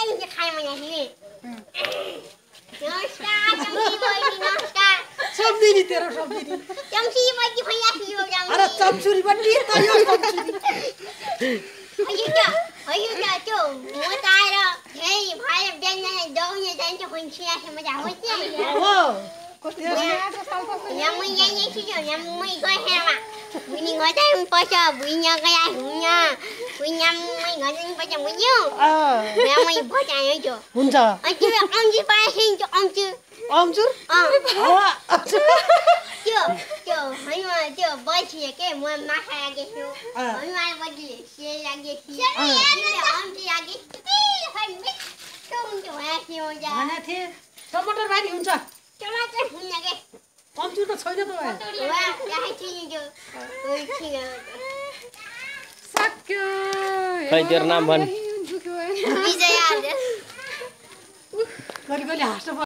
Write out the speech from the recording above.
चाहिँ खाए मैले नि नमस्कार चम्ची बहिनी नमस्कार सम्झिनी तेरो सम्झिनी चम्ची बहिनी भैया थियो अरे चम्चुरी पनि त यो चम्चुरी हैयो त्यो म त आएर हे भाइ बिहान दौड्ने जान्छ खुन्चिया मजा आउँछ हो यहाँ म यहाँ छु यहाँ म गएमा बुइनी गर्दै पर्छ बुइनी गया हुन्न बुइनी म गर्दै पर्छ बुझ्यौ यहाँ म बचायो त्यो हुन्छ अनि त्यो अम्ची पाएछ त्यो अम्चु अम्चुर त्यो होइन त्यो बसियो के म माछा राखेको छु होइन मलाई बदले सेल राखेको छु अम्ची राखेको भने थिए टमाटर भाइ हुन्छ टमाटर हुन्न के अम्चुर त छैन त सक्यो खै तेरो नाम भन् विजय कहिले हाँस्नु